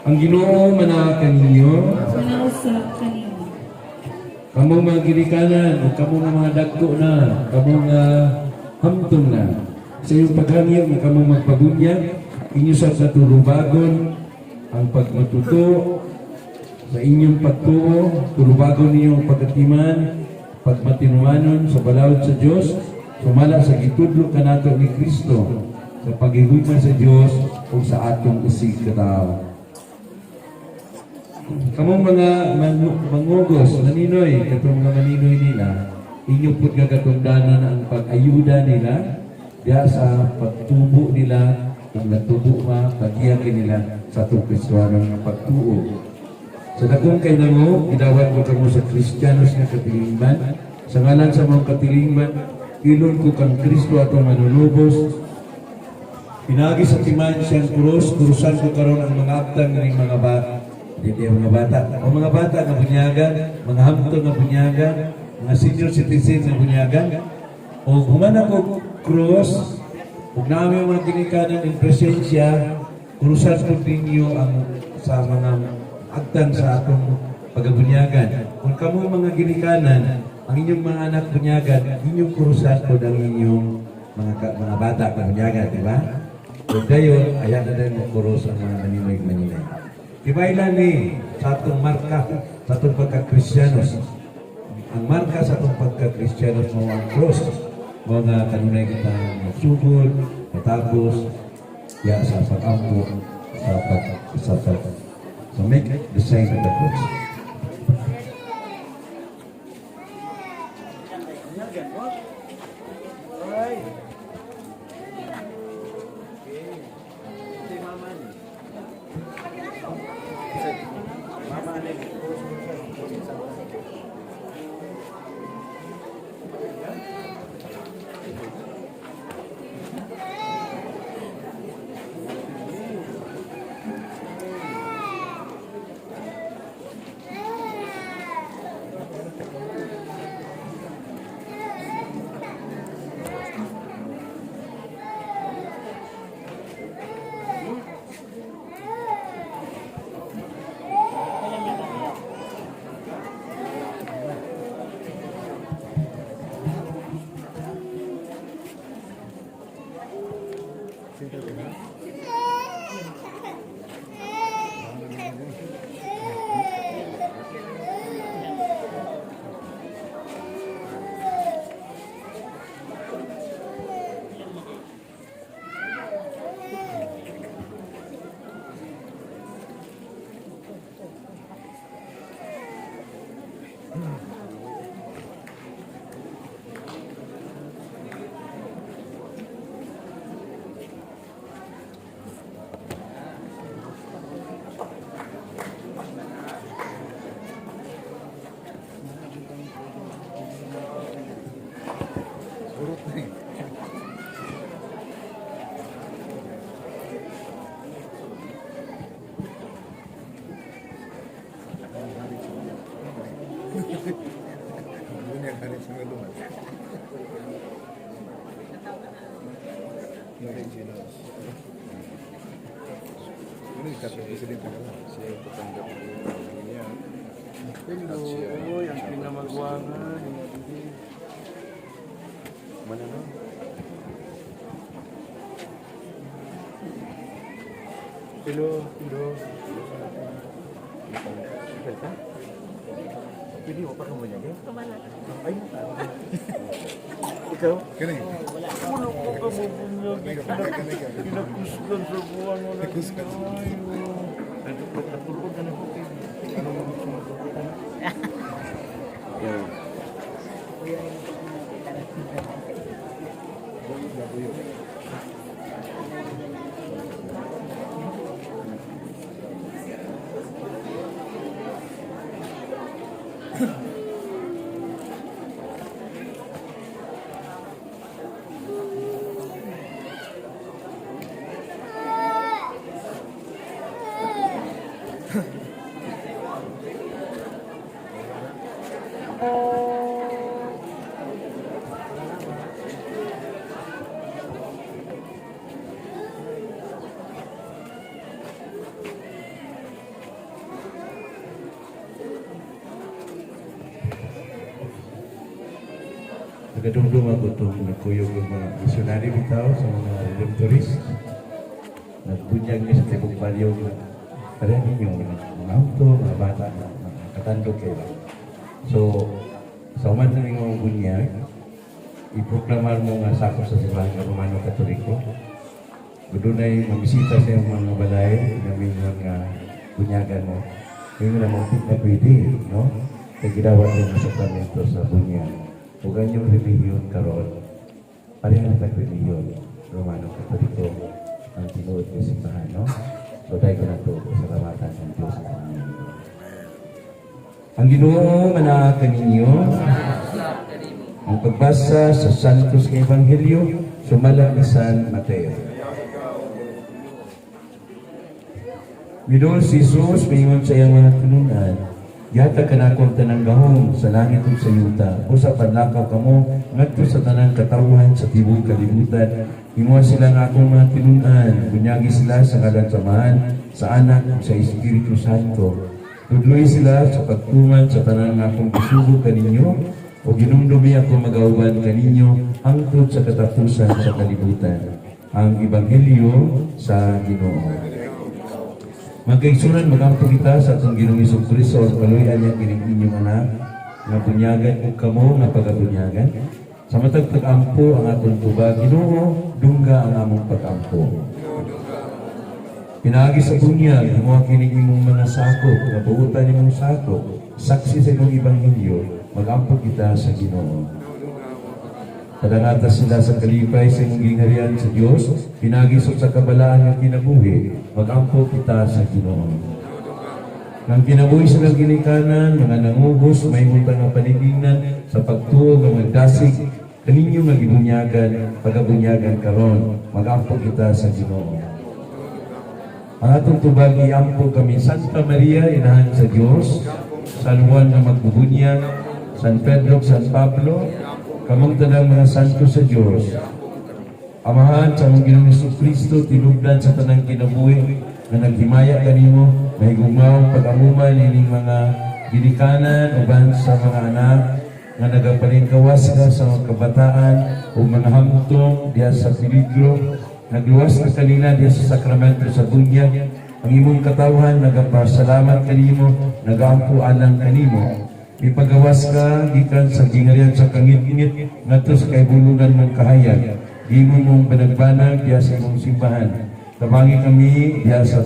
Ang Ginoo manaa kaninyo. Manausa kanimo. Kamong mga ginikanan o kamong mga dagko na, kamong nga hamtong na. Sa inyong paghangyo nga kamong magpabunyag, inyo sa tulubagon ang pagmatuto sa inyong pagtuo, tulubagon ninyo ang pagkatiman, pagmatinumanon sa balaod sa Dios, sumala sa gitudlo kanato ni Kristo sa paghigugma sa Dios o sa atong isig katawo. Kamong mga mangugos, maninoy, katong mga maninoy nila, inyo pud nga katungdanan ang pag-ayuda nila diha sa pagtubo nila, kung natubo ma, pagiyagi nila sa atong Kristohanon nga pagtuo. Sa dakong kainango, gidawat ko kamo sa Kristiyanos nga katilingban. Sa ngalan sa mga katilingban, ilon ko kang Kristo atong manunubos. Pinaagi sa timan siyang krus, krusan ko karon ang mga abtang ng mga bata. Hindi ang mga bata. O mga bata nga bunyagan, mga hamtong nga bunyagan, mga senior citizen nga bunyagan. O humana ko krus, ug nami mga ginikanan in presensya, krusan ko ninyo ang sa mga agtang sa atong pagabunyagan. Kung kamo mga ginikanan, ang inyong mga anak bunyagan, inyong krusan po ang inyong mga bata bunyagan, di ba? Kung dayon, ayan na din mo kuros ang mga maninoy maninay. Tibaylan ni sa atong marka, sa atong pagka-Kristiyanos. Ang marka sa atong pagka-Kristiyanos mo ang cross. Mo nga kanunay kita magsugod, matapos, ya sa pag-ampo, sa pag So make the sign of the cross. Urot na eh. Bunyag hari sa mga duman. Originals. Ano yung kaso presidente ka lang? Siya yung tatanggap ng niya. Hello, oy, ang pinamagwangan. Mana no? Hello, hello. Ka? Pwede mo pa kang manyag? Ay, ikaw? Kani? Wala ko ka mo bunyag. Kinakusgan sa buwan mo na. Nakusgan. Natulog ka na po. Ano mo gusto mo? Yan. Buyog na buyog. Nagadumdum ako itong nagkuyog ng mga misyonary bitaw sa mga redemptorist. Nagbunyag mi sa tibok baryo nga pareha ninyo mga auto, mga bata, mga katandog kayo ba. So, sa human na mga bunyag, iproklamar mo nga sakop sa simbahan ng Romano Katoliko. Dunay mabisita sa iyong mga balay, namin nga bunyagan mo. Ngayon na mo na pwede, no? Kaya gidawat mo sa sakramento sa bunyag. Ug ang inyong relihiyon karon, pareha na tag relihiyon, Romano Katoliko, ang tinuod nga simbahan, no? So, dahil ko na ito, salamatan ng Diyos sa inyo. Ang Ginoo manaa kaninyo. Ang pagbasa sa Santos nga Ebanghelyo sumala ni San Mateo. Midol si Jesus mingon sa iyang mga tinunan, "Gihatag kanako ang tanang gahom sa langit ug sa yuta. Usa panlakaw kamo ngadto sa tanang katawhan sa tibuok kalibutan. Himoa sila nga akong mga tinunan, bunyagi sila sa ngalan sa Amahan, sa Anak ug sa Espiritu Santo. Tudloy sila sa pagtuman sa tanan nga akong gisugo kaninyo, ug hinumdumi ako magauban kaninyo hangtod sa katapusan sa kalibutan." Ang Ebanghelyo sa Ginoo. Magkaigsunan, magampo kita sa atong Ginoong Hesus Kristo ug kaluy-an niya kining inyong anak nga bunyagan ug kamo nga pagabunyagan. Sa matag pag-ampo ang atong tubag, Ginoo, dungga ang among pag-ampo. Pinaagi sa bunyag, himoa kining imong mga sakop, nga buotan imong sakop, saksi sa imong ebanghelyo, magampo kita sa Ginoo. Padangata sila sa kalipay sa imong gingharian sa Dios, pinaagi sa kabalaan nga kinabuhi, magampo kita sa Ginoo. Nang kinabuhi sa ginikanan, mga nangugos, may nga panigingnan sa pagtuo nga magdasig, kaninyo nga gibunyagan, pagabunyagan karon, magampo kita sa Ginoo. Ang atong tubag, iampo kami Santa Maria, Inahan sa Dios, San Juan nga magbubunyag, San Pedro, San Pablo, kamong tanang mga santo sa Dios. Amahan sa among Ginoong Hesus Kristo, tinubdan sa tanang kinabuhi nga naghimaya kanimo, mahigugmaong pag-amuman ining mga ginikanan uban sa mga anak nga nagapalingkawas ka sa mga kabataan o mga hamtong diha sa peligro, nagluwas ka kanila diha sa sakramento sa bunyag. Ang imong katawhan nagapasalamat kanimo, nagaampo alang kanimo. Ipagawas ka gikan sa gingharian sa kangitngit ngadto sa kaibulugan mong kahayag. Gimo mong panagbanag diha sa imong simbahan. Tabangi kami diha sa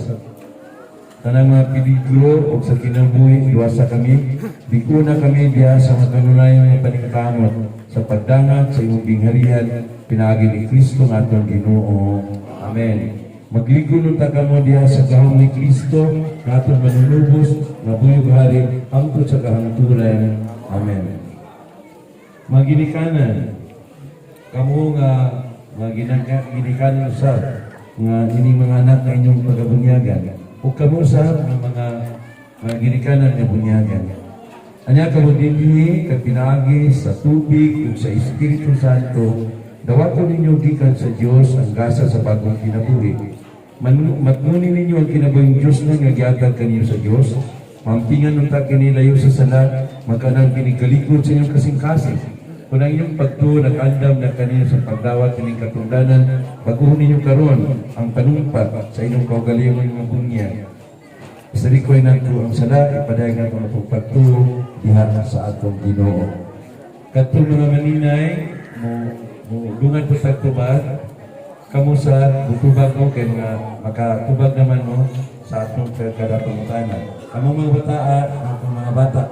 tanang mga peligro o sa kinabuhi, luwasa kami. Bikuna kami diha sa mga kanunayan nga paningkamot sa pagdangat sa imong gingharian pinaagi ni Kristo nga atong Ginoo. Amen. Magligon unta kamo diha sa gahom ni Kristo nga atong manunubos nga buhi ug hari hangtod sa kahangturan. Amen. Maginikanan, kamo nga mga ginikanan usab nga ining mga anak nga inyong pagabunyagan o kamo usab nga mga ginikanan nga bunyagan. Anya kamo dinhi kag pinaagi sa tubig ug sa Espiritu Santo, dawaton ninyo gikan sa Dios ang gasa sa bagong kinabuhi. Matnuni ninyo ang kinabuhing Dios nga gihatag kaninyo sa Dios. Mampingan unta kini layo sa sala, magkanang kini kalikod sa inyong kasing-kasing. Kung ang inyong pagtuo nag-andam na kanino sa pagdawat kining katungdanan, baguhon ninyo karon ang panumpa sa inyong kaugalingon nga bunyag. Isalikoy nato ang sala, ipadayag nato ang atong pagtuo diha sa atong Ginoo. Kadtong mga maninay, mo mo dungan po sa tubag, kamo sa butubag mo kay mga makatubag naman mo sa atong kada pangutana. Kamo mga bataa, ang mga bata,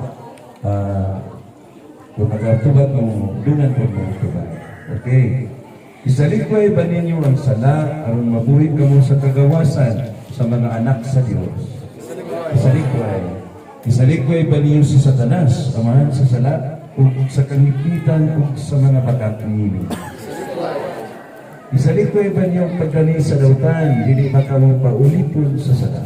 kung makatubag mo, dungan po mo tubag. Okay. Isalikway ba ninyo ang sala aron mabuhi kamo sa kagawasan sa mga anak sa Dios? Isalikway. Isalikway ba ninyo si Satanas, amahan sa sala, ug sa kangipitan ug sa mga bakak niini? Isalikway ba niyo ang pagdani sa dautan, dili ba kamo paulipon sa sala?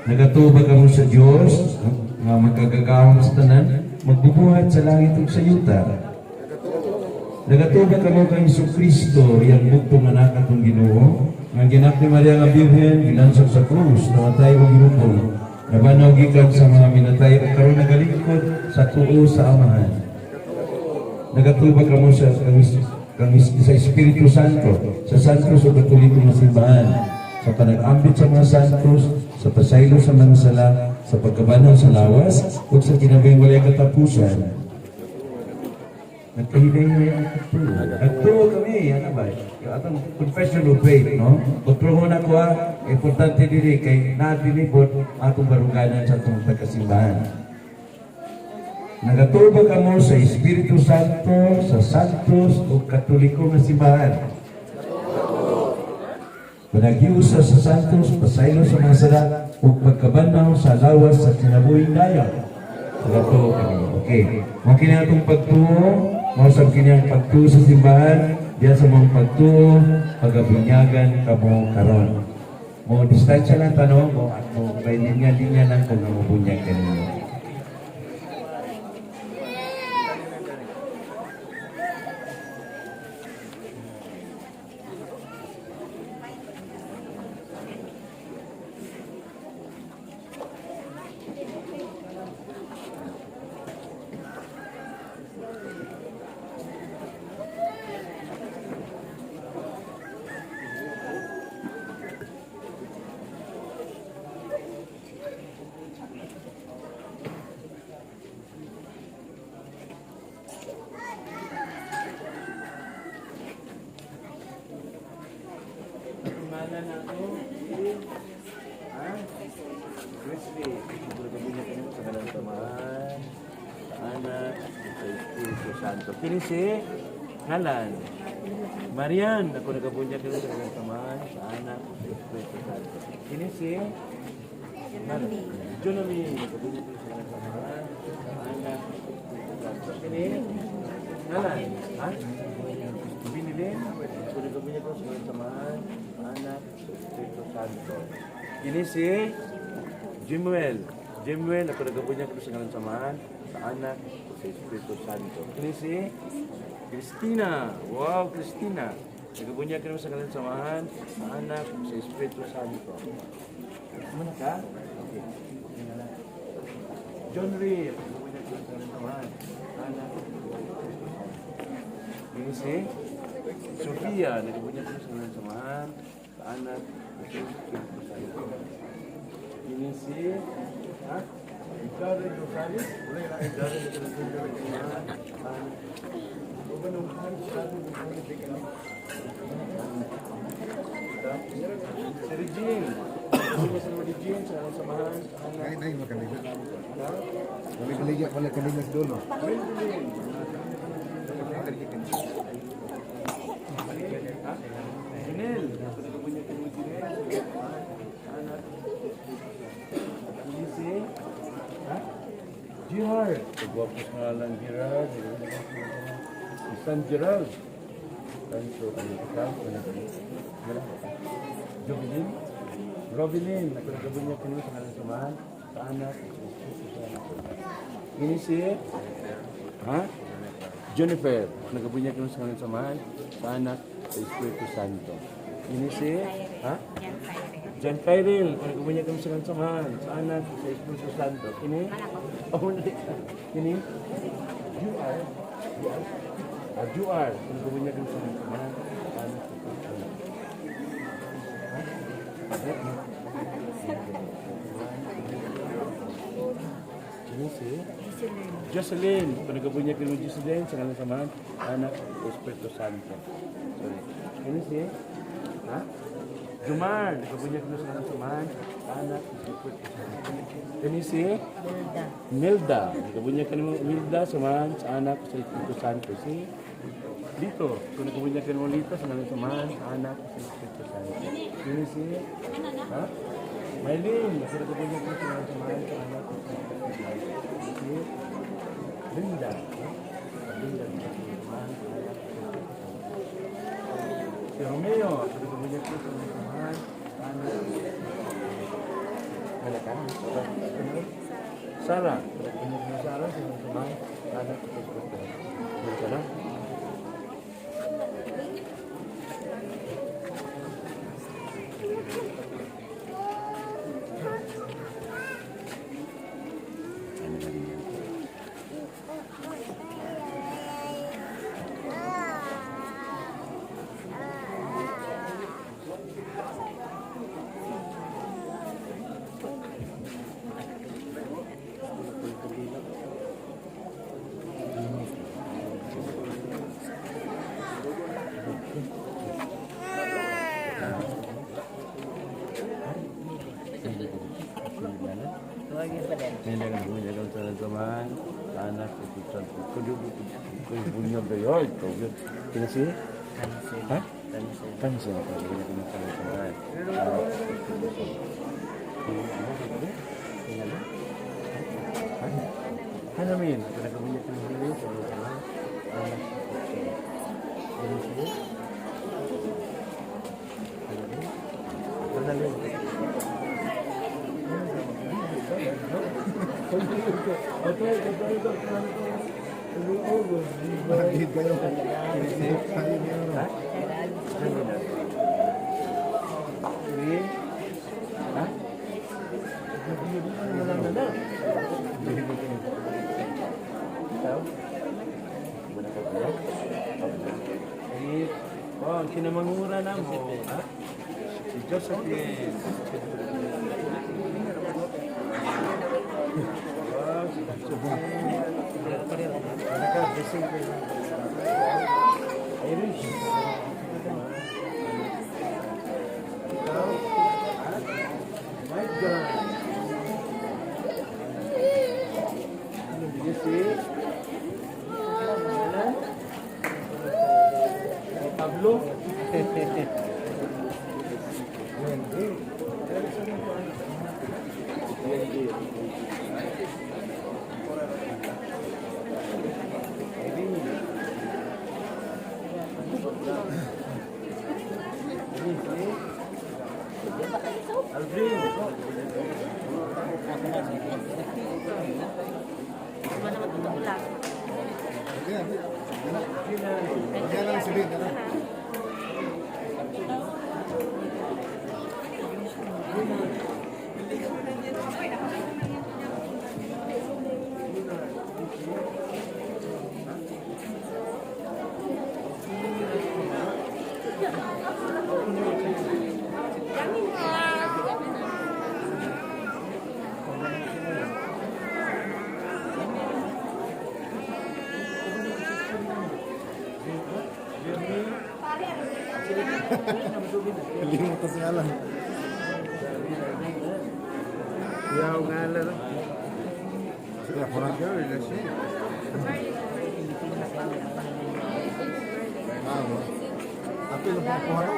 Nagatuo ba kamo sa Dios nga magkagagahom sa tanan, magbubuhat sa langit ug sa yuta? Nagatuo ba kamo kang Hesus Kristo, iyang bugtong anak atong Ginoo, nga gianak ni Maria nga Birhen, gilansog sa krus, namatay ug gilubong, nabanaw gikan sa mga minatay ug karon nagalingkod sa tuo sa Amahan? Nagatubag kamo sa kang, sa Espiritu Santo, sa Santos o Katoliko nga simbahan, sa panag-ambit sa mga santos, sa pasaylo sa mga sala, sa pagkabanhaw sa lawas, ug sa kinabuhing walay katapusan. Nagkahinay ang pagtuo. Nagtuo kami, ano ba? Yung atong confession of faith, no? Pagtuo na ko, ha, importante dili kay naadilibot atong baruganan sa atong pagkasimbahan. Nagatubag kamo sa Espiritu Santo, sa Santos o Katoliko nga simbahan. Panaghiusa sa Santos, pasaylo sa mga sala, ug pagkabanhaw sa lawas sa kinabuhing dayon. Nagatuo kami. Okay. Mao kini atong pagtuo, mao sab kini ang pagtuo sa simbahan, diya sa mga pagtuo, pagabunyagan kamo karon. Mo distansya lang tanong, mo at mo may linya-linya lang kung namubunyag kanino. Pangalan ako, ha? Grizzly. Siguro gabi niya kanimo sa ngalan sa Amahan, sa Anak, sa Espiritu Santo. Kini si ngalan. Marian, ako nagabunyag kanimo sa ngalan sa Amahan, sa Anak, sa Espiritu Santo. Kini si Jonami. Jonami, nagabunyag kanimo sa ngalan sa Amahan, sa Anak, sa Espiritu Santo. Kini ngalan, ha? Binilin, ako nagabunyag kanimo sa ngalan sa Amahan, sa Anak, sa Espiritu Santo. Kini si Jimuel. Jimuel, ako nagabunyag ko sa ngalan sa Amahan, sa Anak, sa Espiritu Santo. Kini si Christina. Wow, Christina. Nagabunyag ka naman sa ngalan sa Amahan, sa Anak, sa Espiritu Santo. Muna ka? Okay. Okay na lang. John Ray, nagabunyag ka sa ngalan sa Amahan, sa Anak, sa Espiritu Santo. Kini si Sofia, nagabunyag ka sa ngalan sa Amahan, sa Anak, sa Espiritu Santo. Ini si ha? Darren Rosales? Darren Rosales. Si Regine. Ano si Regine sa samahan? Ay, nay, makanila. Wala kaligya, wala kaligya sa dulo. Janelle. Nagabunyag ka mo Janelle. Anak. Ini si ha? Gerard. Pagwapo sa ngalan Gerard. Si San Gerald. Sancho, ano ka? Ano ka? Wala ka? Jovelyn? Robilyn. Ako nagabunyag ka sa ngalan samahan. Sa anak. Sa Espiritu Santo. Ini si ha? Jennifer, nagabunyag ka sa ngalan samahan, sa anak, sa Espiritu Santo. Ini si, ha? John Kyril, nagabunyag ka sa ngalan samahan, sa anak, sa Espiritu Santo. Ini? Oh, hindi. Ini? You are? You are? Ah, you are. Nagabunyag ka sa ngalan samahan, sa anak, sa Espiritu Santo. Ha? Ini si? Jocelyn, panagabunyag ni Jocelyn sa ngalan samahan, anak, Espiritu Santo. Sorry. Ano si? Ha? Jumar, nagabunyag mo sa ngalan samahan, anak, Espiritu Santo. Ano si? Milda. Milda, nagabunyag ka ni Milda samahan sa anak, sa Espiritu Santo. Si? Lito, kung nagabunyag ka ni Lito sa ngalan samahan, sa anak, sa Espiritu Santo. Ano si? Ha? Maylin, nagabunyag mo sa ngalan samahan, sa anak, sa Espiritu Santo. Si? Linda. Linda. Si Romeo, sabi ko niya po sa mga samahan, ano? Wala ka? Sarah, sabi ko niya Sarah, sa mga samahan, ano? Wala ka na? Ano ba rin yan? Nilagay sa Samahan, sa anak, sa Espiritu Santo. Kunyog kayo, ito. Kina si? Ha? Tansi. Tansi. Hanamin. Nagihid kayo. Kayo niyo. Oh, kinamangura na mo. Ha? Si Josephine. Wow, si Josephine. Naka-blessing kayo. Irish. Ikaw? Ha? My God. Ano, did you see? Ano? Pablo? Wendy. Wendy. Irene. Aldrin. Kaya lang sabihin na. Limot sa ngalan. Yaw ngalan. Sila kurang kayo, ila siya. Ah, ato lang kuha no.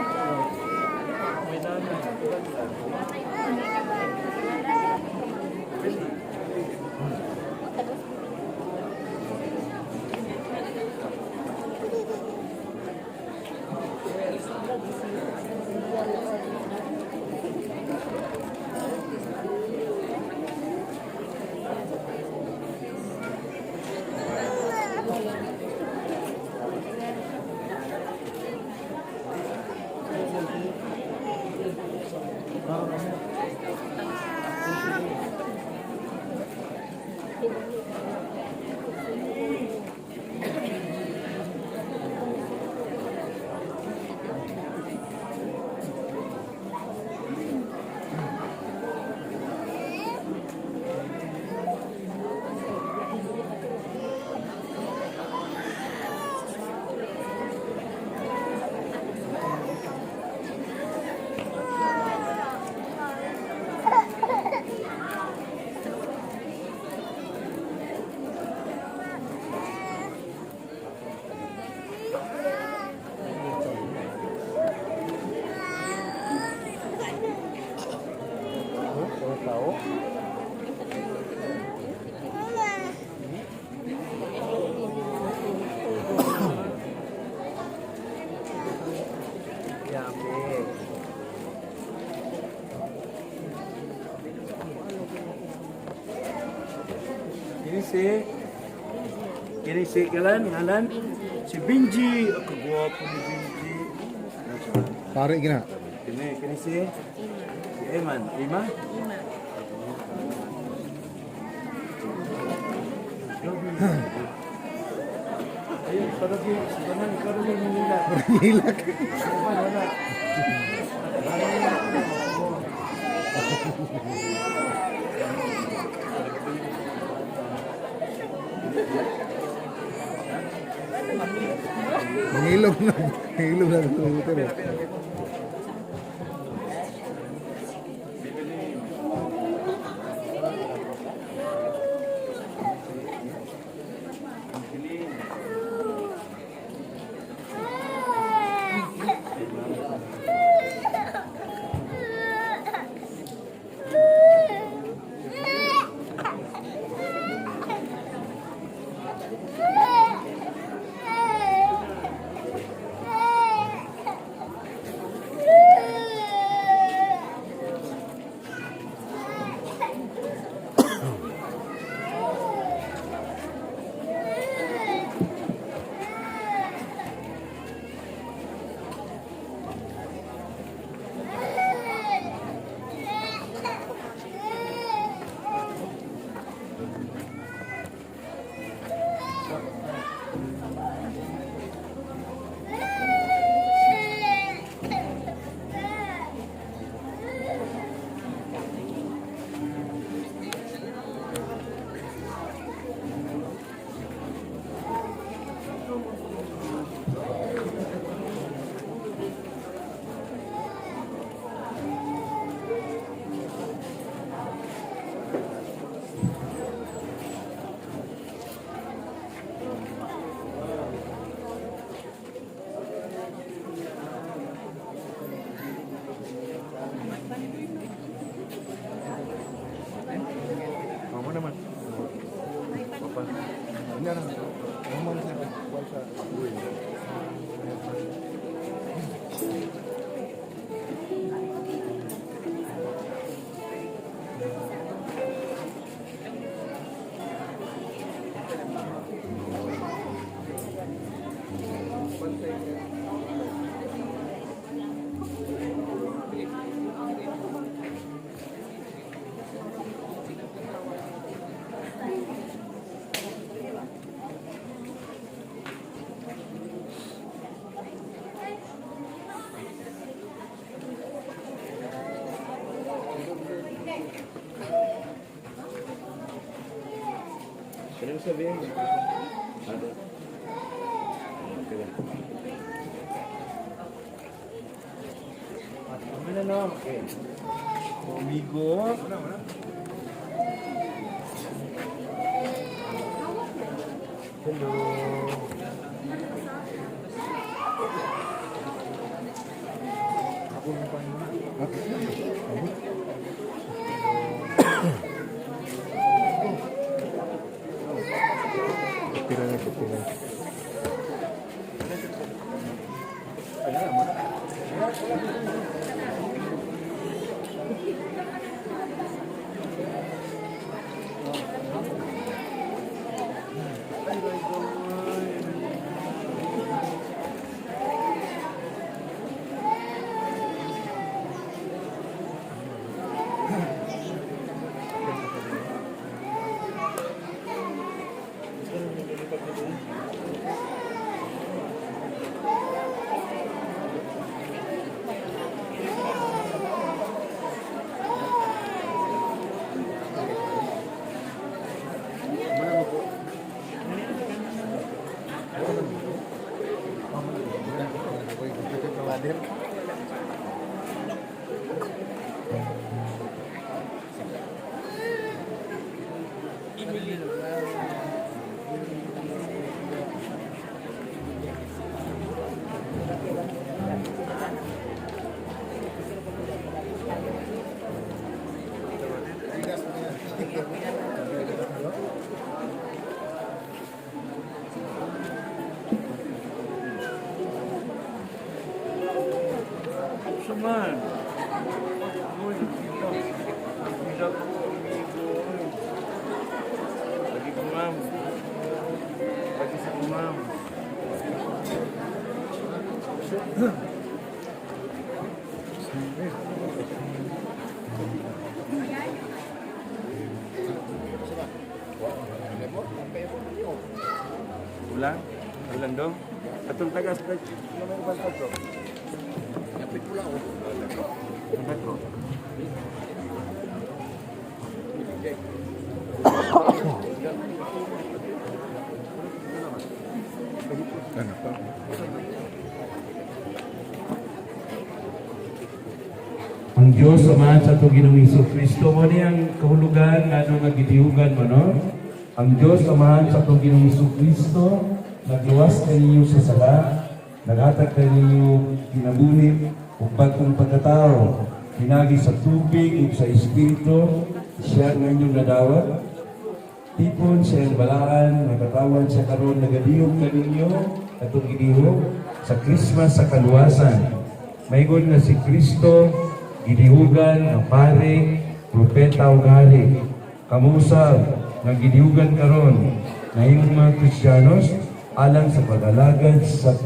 Kini si kalan ngalan si Benji. Ako gwapo ni Benji. Pare gina. Kini si si Eman. Ima? Ima. Ayun, parang yung tanan, parang yung nila. Hilak. Wala. Mangilog na. Mangilog na. Pero. Niya na. Human sa kuwan sa uwi. Kaya mo sabihin? Ano? Okay lang. Ano na no? Okay. Amigo. Hello. Pira na ito, pira. Suman. Uy, ito. Isa ko, amigo. Lagi ko, ma'am. Lagi sa ko, ma'am. Ulang? Ulang dong? Atong tagas na Yapit pula oh. Ko. Ano pa? Ang Diyos Amahan sa atong Ginoong Hesus Kristo mo ni ang kahulugan ngano nga gidihugan mo, no? Ang Diyos Amahan sa atong Ginoong Hesus Kristo nagluwas kaninyo sa sala, naghatag kaninyo kinabuhi ug bag-ong pagkatao, pinagi sa tubig ug sa espiritu, siya ang inyong nadawat. Tipon sa iyang balaan, nakatawan siya karon nagadihog kaninyo atong gidihog sa Christmas sa kaluwasan. Maygon nga si Kristo gidihugan nga pare, propeta ug hari. Kamusab nga gidihugan karon nahimong mga Kristiyanos alang sa pag-alagad sa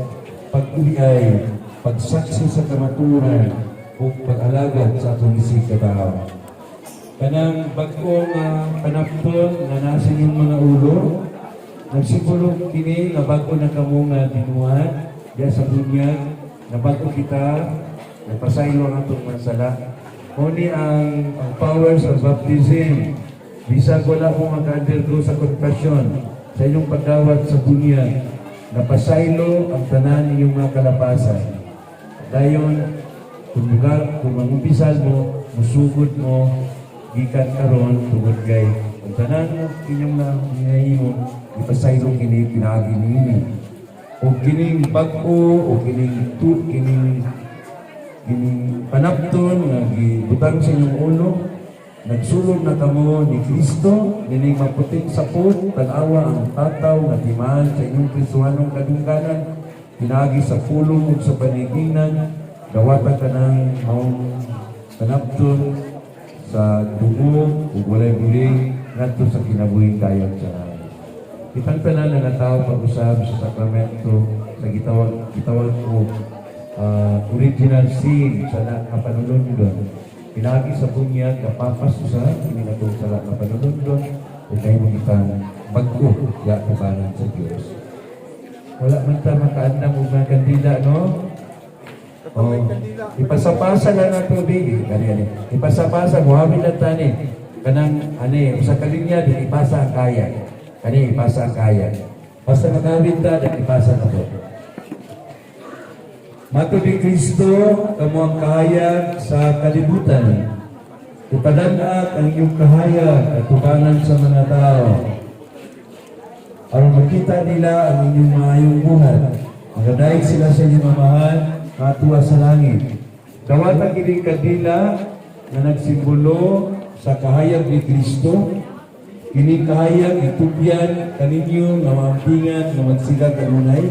pag-uliay, pagsaksi sa kamaturan ug pag-alagad sa atong isig katao. Kanang bag-o nga panapton nga nasa inyong mga ulo, nagsimbolo kini nga bag-o na kamo nga binuhat diya sa bunyag, nga bag-o kita, nagpasaylo ang atong mga sala. Mao ni ang power sa baptism. Bisag wala mo maka-undergo sa confession sa inyong pagdawat sa bunyag, napasaylo ang tanan ninyong mga kalapasan. Dayon, kung lugar, kung mangumpisal mo, musugod mo, gikan karon tungod kay ang tanan mo inyong na hinahimo, ipasaylo kini pinaagi niini. O kining bag-o, o kining tu, kining kining panapton nga gibutang sa inyong ulo, Nagsulod na kamo ni Kristo, nining maputing sapot, tanawa ang tataw nga timaan sa inyong Kristohanong kadungganan, pinagi sa pulong ug sa paniginan, dawata kanang maong kanapton sa dugo ug walay buling ngadto sa kinabuhing dayon sa langit. Kitang tanan na natawo pag-usab sa sakramento sa gitawag gitawag ko original sin sa na kapanulundon. Pinagi sa bunyag, kapapas sa kini natong sala kapanulundon ug nahimo kitang bag-o ya tubangan sa Dios. Wala man ta makaandam og mga kandila, no? Oh, ipasapasa lang ang tubig. Gani gani. Ipasapasa muhamid lang tani. Kanang ani usa ka linya di ipasa ang kaya. Kani ipasa ang kaya. Basta makawid ta, di ipasa na po. Matod ni Kristo, kamo ang kahayag sa kalibutan. Ipadan-ak ang inyong kahayag at tubangan sa mga tao. Aron makita nila ang inyong maayong buhat. Magadaig sila sa inyong Amahan, nga sa langit. Dawata kining kandila nga nagsimbolo sa kahayag ni Kristo. Kini kahayag itugyan kaninyo nga maambingan nga magsiga kanunay.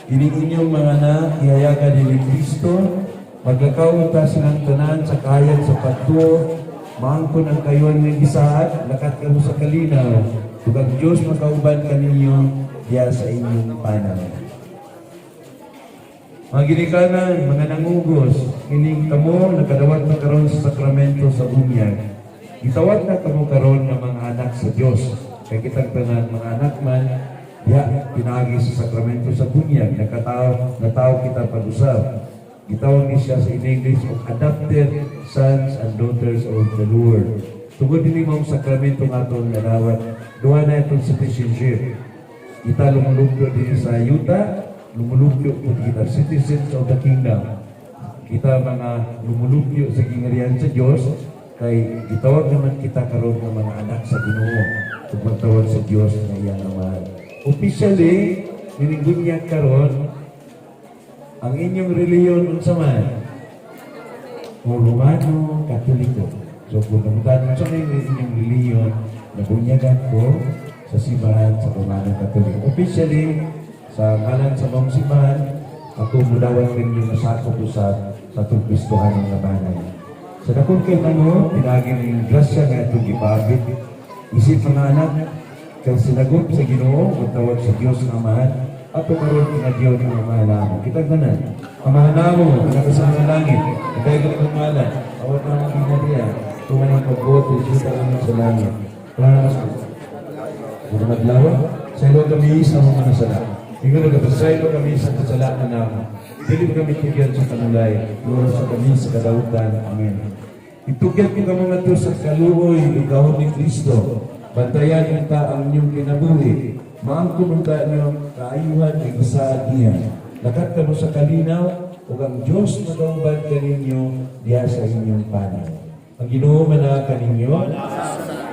Kini inyong mga anak ihayagan ni Kristo. Maglakaw ta silang tanan sa kahayag sa pagtuo. Maangkon ang kayuan nga gisaad, lakat kamo sa kalinaw. Ug ang Dios makauban kaninyo diya sa inyong panaw. Mga ginikanan, mga nangugos, kining kamo nakadawat na karon sa sakramento sa bunyag. Gitawag na kamo karon nga mga anak sa Dios. Kay kitang tanan mga anak man diha pinagi sa sakramento sa bunyag, nakatao natawo kita pag-usab. Gitawag ni siya sa in English of adopted sons and daughters of the Lord. Tungod dinhi maong sakramento nga atong nadawat, duha na itong citizenship. Kita lumulupyo din sa yuta, lumulupyo po kita, citizens of the kingdom. Kita mga lumulupyo sa gingharian sa Dios, kay gitawag naman kita karon nga mga anak sa Ginoo ug magtawag sa Dios nga iyang Amahan. Officially, nining bunyag karon, ang inyong reliyon unsa man? O Romano, Katoliko. So kung namutan unsa may inyong reliyon, nabunyagan ko sa simbahan sa Romano Katoliko. Officially, sa ngalan sa maong simbahan, ako mudawat ninyo nga sakop usab sa atong Kristohanong labanan. Sa dakong kay mo, pinagi ning grasya nga atong gipabit. Isip mga anak, kang sinagop sa Ginoo, ug tawag sa Dios nga Amahan, ato karon nga Dios nga Amahan namo. Kita tanan. Amahan namo, nga nasa mga langit, padayon ang ngalan, awat ang gingharian, tuman ang pagbuot, resulta kami sa langit. Para sa Mga adlaw, saylo kami sa mga nasala. Ingon nga pasaylo kami sa kasalanan namo. Dili mo kami tugyan sa kanulay, luwasa kami sa kadautan. Amen. Itugyan ko kamo ngadto sa kaluoy ug gahom ni Kristo. Bantayan unta ang inyong kinabuhi. Maangkon unta niyo kaayuhan ug gisaad niya. Lakat kamo sa kalinaw ug ang Dios magauban kaninyo diha sa inyong panaw. Ang Ginoo manaa kaninyo.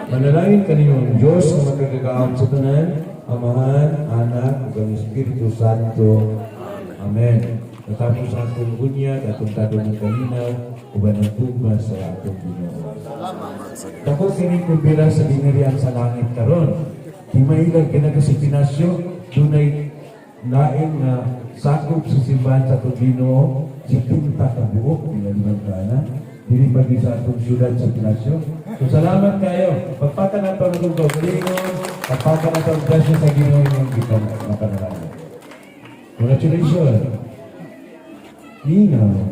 Manalangin kaninyo ang Diyos nga makagagahom sa tanan, Amahan, Anak, ug ang Espiritu Santo. Amen. Natapos ang atong bunyag, atong tadong ng kalinaw, uban ang tugma sa atong Ginoo. Dako kini kumbira sa gingharian sa langit karon. Di mailag kinaga si Pinasyo, dunay lain nga sakop sa simbahan sa atong Ginoo, 70 ka buok, pinaliman ka na. Dili pa sa atong syudad sa Pinasyo. So salamat kayo. Pagpaka na ito ang atong kaugalingon, pagpaka na ito ang grasya sa Ginoo inyong gikan mapanalangin. Congratulations. Nino.